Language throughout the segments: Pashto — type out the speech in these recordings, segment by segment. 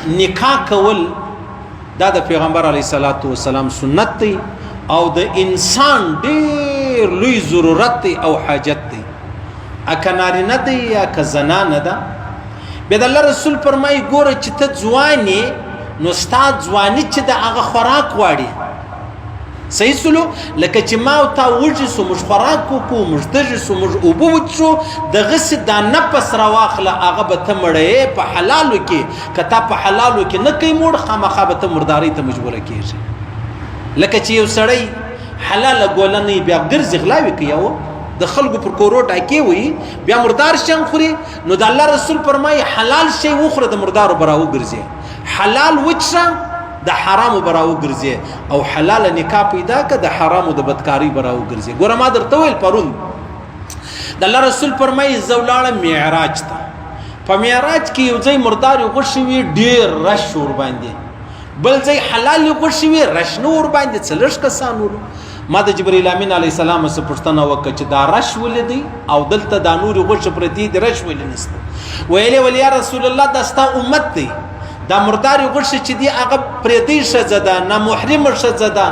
نکاح کول دا د پیغمبر علی صلوات و سلام سنت دی او د انسان ډیر لوی ضرورت دی او حاجت دی. اکه نارینه دی یا که زنانه ده. بیا د الله رسول فرمایي ګوره چې ته ځوان یې نو ستا ځواني چې د هغه خوراک غواړي. صحیح سلو، لکه چې ما او تا وږي سو، موږ خوراک وکړو، موږ تږي سو، موږ اوبه وڅښو، دغسې دا نفس راواخله، هغه به ته مړی په حلالو کې. که تا په حلالو کې نه کوي موړ، خامخا به ته مردارۍ ته مجبوره کېږي. لکه چې یو سړی حلاله ګوله نه بیا ګرځي غلاوې کوي او د خلکو پر کورو ډاکې وهي، بیا مردار شیان خوري. نو د الله رسول فرمایي حلال شی وخوره، د مردارو به راوګرځي، حلال وڅښه، د حرامو به راوګرځي، او حلاله نکاح پیدا که، د حرامو د بدکارۍ به راوګرځي. ګوره ما درته ویل پرون د الله رسول فرمایي زه ولاړم معراج ته، په معراج کې یو ځای مردارې غوښې وي، ډېر رش ورباندې، بل ځای حلالې غوښې وي، رش نه ورباندې، څه لږ کسان ورو. ما د جبرئیل امین علیه السلام څخه پوښتنه وکړه چې دا رش ولې دی او دلته دا نورې غوښې پرتې دي، رش ولې نشته؟ ویلې ول یا رسول الله دا ستا امت دی، دا مردارې غوښې چې دي هغه پرېدۍ ښځه ده، نامحرمه ښځه ده،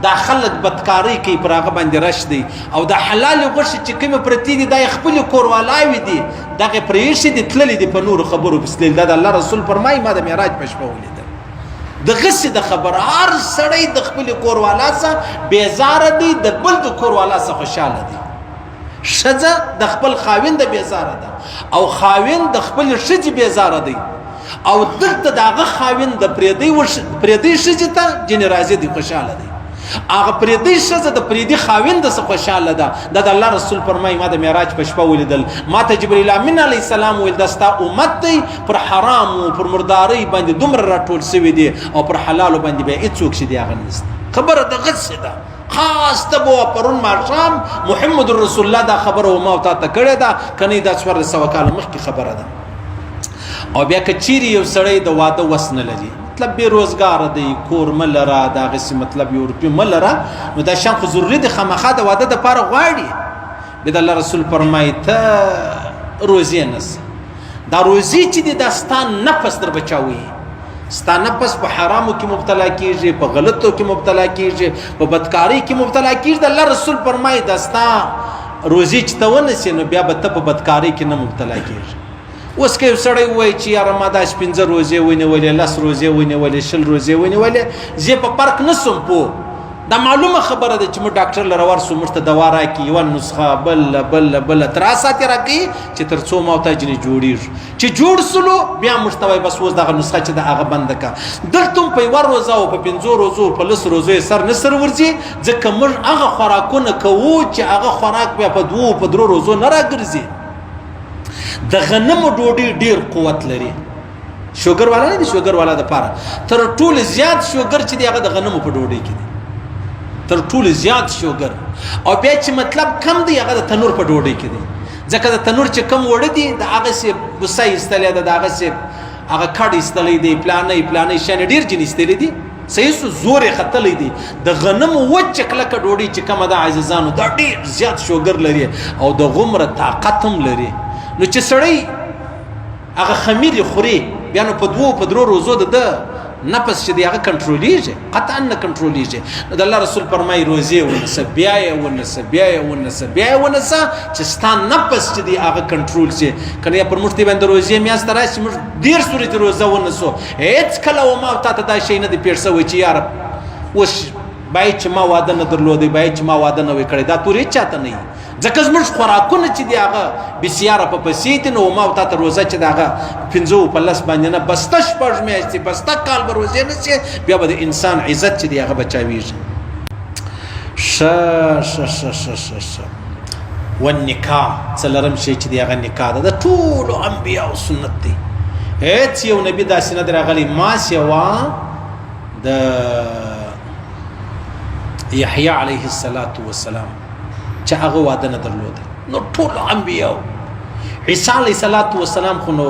دا خلک بدکارۍ کوي، پر هغه باندې رش دی، او دا حلالې غوښې چې کومې پرتې دي دا یې خپلې کوروالاوې دي، دغه پرې ایښې دي، تللې دي په نورو خبرو پسې تللي. دا د الله رسول فرمایي ما د معراج په شپه ولیدل. د غسې د خبر هر سړی د خپلې کوروالا څخه بېزاره دی، د بل د کوروالا څخه خوشحاله دی. ښځه د خپل خاوند بېزاره ده او خاوند د خپلې ښځې بېزاره دی، او دلته د هغه خاوند د پرېدۍ ښځې ته جنې راضي دی، خوشحاله دی. هغه پرېدۍ ښځه د پرېدي خاوند څخه خوشحاله ده. دا د الله رسول فرمایي ما د معراج په شپه ولیدل، ما ته جبرئیل امین علیه السلام ویل دا ستا امت دی، پر حرامو پر مردارۍ باندې دومره راټول سوي دي او پر حلالو باندې بیا هېڅوک چې دی هغه نشته. خبره د غسې ده. خاص ته به پرون ماښام محمد رسول الله دا خبره وما او تا ته کړې ده، که نه دا 1400 کاله مخکې خبره ده. او بیا که چیرې یو سړی د واده وس نه لري، مطلب بې روزګاره دی، کور مه لره، د هغسې مطلب یو روپۍ مه لره، نو دا شیان خو ضروري دي، خامخا د واده دپاره غواړي. بیا د الله رسول فرمایي ته روزې نسه، دا روزې چې دي دا ستا نفس در بچاوي، ستا نفس په حرامو کې مبتلا کیږي، په غلطو کې مبتلا کیږي، په بدکارۍ کې مبتلا کیږي. د الله رسول فرمایي دا ستا روزې چې ته ونیسې نو بیا به ته په بدکارۍ کې نه مبتلا کیږي. اوس که یو سړی ووایي چې یاره ما داسې 5 روزې ونیولې، 10 روزې ونیولې، 20 روزې ونیولې، زه په فرق نه سوم پوه، دا معلومه خبره ده چې موږ ډاکټر له ورسو، موږ ته دوا راکړي، یوه نسخه بله بله بله تر هغه ساعته راکوي چې تر څو ما او تا ځینې جوړېږو. چې جوړ سولو بیا موږ ته وایي بس اوس دغه نسخه چې ده هغه بنده کړه. دلته هم په یوه روزه او په 5 روزو په 10 روزو یې سر نه سر ورځي، ځکه موږ هغه خوراکونه کوو چې هغه خوراک بیا په 2 په 3 روزو نه راګرځي. د غنمو ډوډۍ ډیر قوت لري، شوګر والا نه دي، شوګر والا د پاره تر ټولو زیات شوګر چې دی هغه د غنمو په ډوډۍ کې دی، تر ټولو زیات شوګر. او بیا چې مطلب کم دی هغه د تنور په ډوډۍ کې دی، ځکه د تنور چې کم وړه دي د هغه سي بوسه ایستلې ده، د هغه سي هغه کډ ایستلی دی، پلانې پلانې شیان ډېر جن ایستلي دي، صحیح سو زور یې ختلی دی. د غنمو وچه کلکه ډوډۍ چې کومه ده عزیزانو، دا ډېر زیات شوګر لري او د غومره طاقت هم لري. نو چې سړی هغه خمیر خوري بیا نو په 2 په 3 روزو د ده نفس چې دی هغه کنټرولېږي، قطعا نه کنټرولېږي. نو د الله رسول فرمایي روزې ونیسه، بیا یې ونیسه، بیا یې ونیسه، بیا یې ونیسه چې ستا نفس چې دی هغه کنټرول شي. که نه پر موږ دی باندې روزې میاشت راشي، موږ 30 ورځې روزه ونیسو، هېڅکله وما او تا ته دا شی نه دی پېښ شوی چې یاره اوس باید چې ما واده نه درلودی، باید چې ما واده نه وی کړی، دا تورې هېچا ته نه وي، ځکه زموږ خوراکونه چې دي هغه بسیاره په پسې دي. نو ما او تا ته روزه چې د هغه 5 په 10 باندې نه، بسته 6 میاشتې، بسته کال به روزې نه شي، بیا به د انسان عزت چې دی هغه بچاویږي. ښه ښه ښه ښه ښه ښه. والنکاح څلورم شی چې دی هغه نکاح ده، د ټولو انبیاو سنت دی. هېڅ یو نبي داسې نه دی راغلی ما سوا د یحیی علیه الصلاة والسلام چې هغه واده نه درلوده. نو ټول انبیاو، عیسی علیه الصلاة والسلام خو نو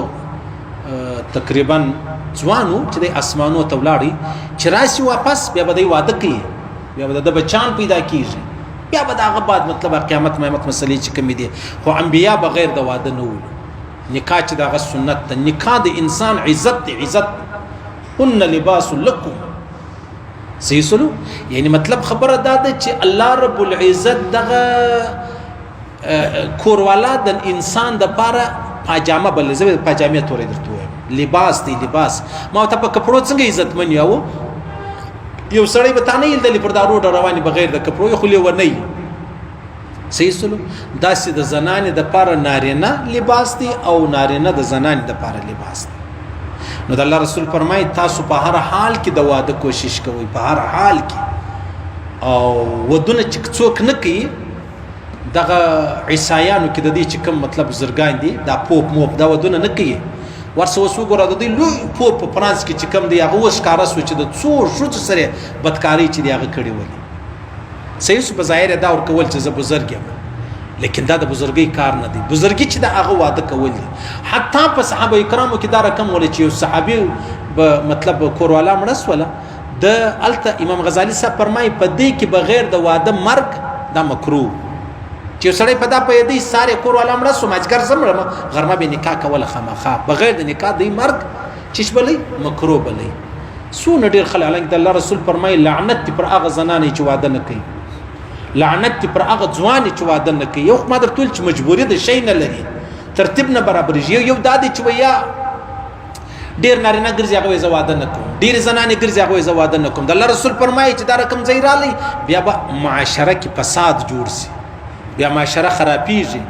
تقریبا ځوانو چې د اسمانو ته ولاړی، چې راشي واپس بیا به دی واده کوي، بیا به د بچان پیدا کیږي، بیا به د هغه بعد مطلب قیامت میامت مسلې چې کومې دي. خو انبیا بغیر د واده نه وو. نکاح چې د هغه سنت ده، نکاح د انسان عزت دی، عزت. هن لباس لكم. صحیح سلو، یعنی مطلب خبره دا ده چې الله رب العزت دغه کوروالا د انسان د پاره پاجامه بل زه پاجامه تورې درته وایم، لباس دی لباس. ما ته په کپړو څنګه عزتمن یو یو سړی به تانه یل پر دا روډ رواني بغیر د کپړو خو لیو نه. صحیح سلو، داسې د زنانې د پاره نارینه لباس دی او نارینه د زنانې د پاره لباس دی. نو د الله رسول فرمایي تاسو په هر حال کې د واده کوشش کوئ، په هر حال کې. او ودونه چې څوک نه کوي دغه عیسایانو کې د دې چې کوم مطلب بزرګان دي دا پوپ موپ دا ودونه نه کوي. ورسه اوس وګوره د دې لوی پوپ په فرانس کې چې کوم دی هغه اوس ښکاره سو چې د څو ښځو سره بدکاري چې دی هغه کړې ولې. صحیح سو، په ظاهر دا ورکول چې زه بزرګ یم، لیکن دا د بزرګۍ کار نه دی. بزرګي چې د هغه واده کول دي. حتی په صحابه کرامو کې دا رقم ولې چې یو صحابي به مطلب کوروالا مړه سوله، د الته امام غزالی صاحب فرمایي په دې کې بغیر د واده مرګ دا مکروه چې سړی په دا په دې ساره کوروالا مړه سو ماجګر زمړم غرمه به نکاح کوله خامخا، بغیر د نکاح دی مرګ چې بلې مکروه بلې. څونه ډېر خلک حالانکه د الله رسول فرمایي لعنت پر هغه زنانې چې واده نه کوي، لعنت پر هغه ځوان چې واده نه کوي. یو خو ما درته ویل چې مجبوري د شی نه لري، ترتیب نه برابرېږي. یو دا دی چې ویا ډېر نارینه ګرځي هغه وایي زه واده نه کوم، ډېر زنانې ګرځي هغه وایي زه واده نه کوم. د الله رسول فرمایي چې دا رقم ځای رالی بیا به معاشره کې فساد جوړ سي، بیا معاشره خرابېږي،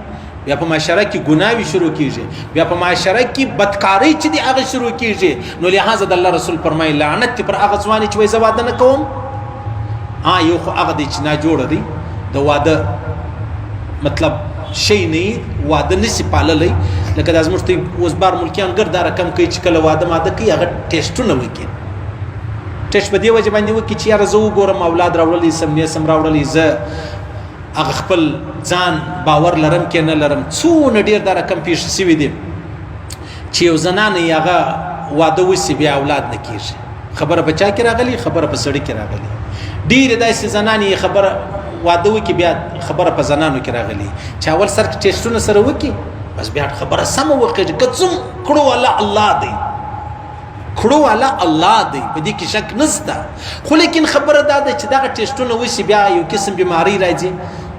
بیا په معاشره کې ګناوي شروع کیږي، بیا په معاشره کې بدکارۍ چې دی هغه شروع کیږي. نو لهذا د الله رسول فرمایي لعنت پر هغه ځوان چې وایي زه واده نه کوم. یو خو هغه دی چې نه جوړ دی د واده مطلب شی نه واده نسی پاللی، لکه د زموږ ته اوس بار ملکیان ګرد دا رقم کوي چې کله واده ماده کوي هغه ټیسټونه وکړي. ټیسټ په دې وجه باندې وکړي چې یاره زه وګورم اولاد راوړلی سم نه سم راوړلی، زه هغه خپل ځان باور لرم کې نه لرم. څونه ډېر دا رقم پېښ شوي دي چې یو زنانه یې هغه واده وسي بیا اولاد نه کېږي. خبره په چا کې راغلي؟ خبره په سړي کې راغلي. ډېرې داسې زنانې یې خبره واده وکړي بیا خبره په زنانو کې راغلي چې اول سر کې ټیسټونه سره وکړي بس بیا خبره سمه وکړي. که څوم کړو والا الله دی، کړو والا الله دی، په دې کې شک نشته. خو لیکن خبره دا ده چې دغه ټیسټونه وشي بیا یو قسم بیماری راځي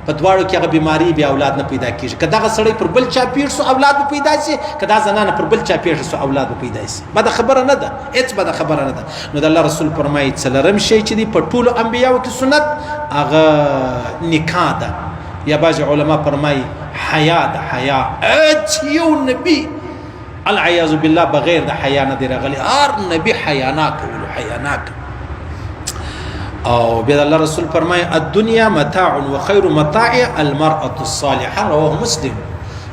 په دواړو کې، هغه بیماری بیا اولاد نه پیدا کیږي. که دغه سړی پر بل چا پېښ سو اولاد به پیدا شي، که دا زنانه پر بل چا پېښ سو اولاد به پیدا شي. بده خبره نه ده، هېڅ بده خبره نه ده. نو د الله رسول فرمایي څلورم شی چې دی په ټولو انبیاو کې سنت هغه نکاح ده، یا بعضې علما فرمایي حیا ده. حیا هېڅ یو نبي العیاذ بالله بغیر د حیا نه دی راغلی. هر نبی حیاناک ولو حیاناک. او بیا الله رسول فرمای الدنیا متاع وخير متاع المرأة الصالحه، رواه مسلم.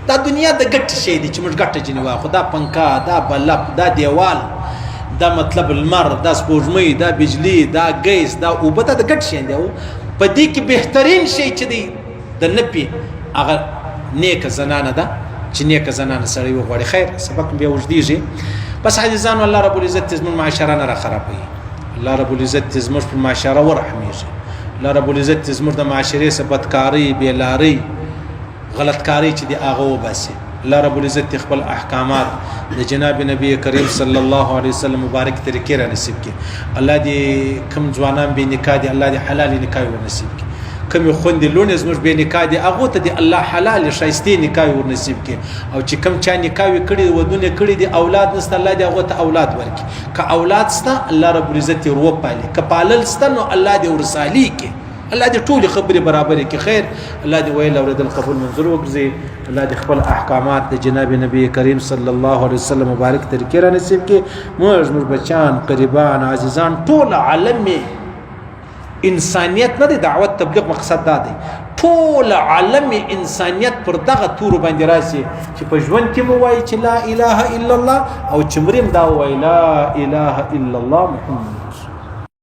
دا دنیا د ګټ شی دی چې موږ ګټه جنې واخو، دا پنکا، دا بلب، دا دیوال، دا مطلب لمر، دا سپوږمۍ، دا بجلی، دا ګیس، دا اوبه، دا د ګټ شی دی. په دې کې بهترین شی چې دی د نپي هغه نیکه زنانه ده چې نیکه زنانه سړی وغواړي. خیر سبق بیا اوږدېږي. بس عزیزانو الله رب العزت زموږ معاشره نه را خرابوي، الله رب العزت زموږ پر معاشره ورحمېږي، الله رب العزت زموږ د معاشرې څخه بدکارۍ، بېلارۍ، غلطکارۍ چې دی هغه وباسي. الله رب العزت خپل احکامات د جناب نبی کریم صلی الله علیه وسلم مبارک طریقې را نصیب کړي. الله دې کم ځوانان بې نکاح دي الله دې حلال نکاح ور نصیب کړي. کم خوندې لونې زموږ بې نکاح دي هغو ته دې الله حلال ښایستې نکاح ور نصیب کړي. او چې کم چا نکاح کړي ودونه کړي دي اولاد نسته الله دې هغو ته اولاد ورکړي. که اولاد سته الله رب العزت یې وپالي، که پالل سته نو الله دې ورسالي کړي. الله دې ټولې خبرې برابرې کړي. خیر الله دې ویل اورېدل قبول منظور وګرځي. الله دې خپل احکامات د جناب نبی کریم صلی الله علیه وسلم مبارک طریقې را نصیب کړي. موږ زموږ بچیان، قریبان، عزیزان، ټول عالم انسانیت نه دی دعوت تبلیغ مقصد دا دی، ټول عالم انسانیت پر دغه تورو باندې راسي چې په ژوند کې مو وایي چې لا اله الا الله، او چې مریم دا وایي لا اله الا الله محمد.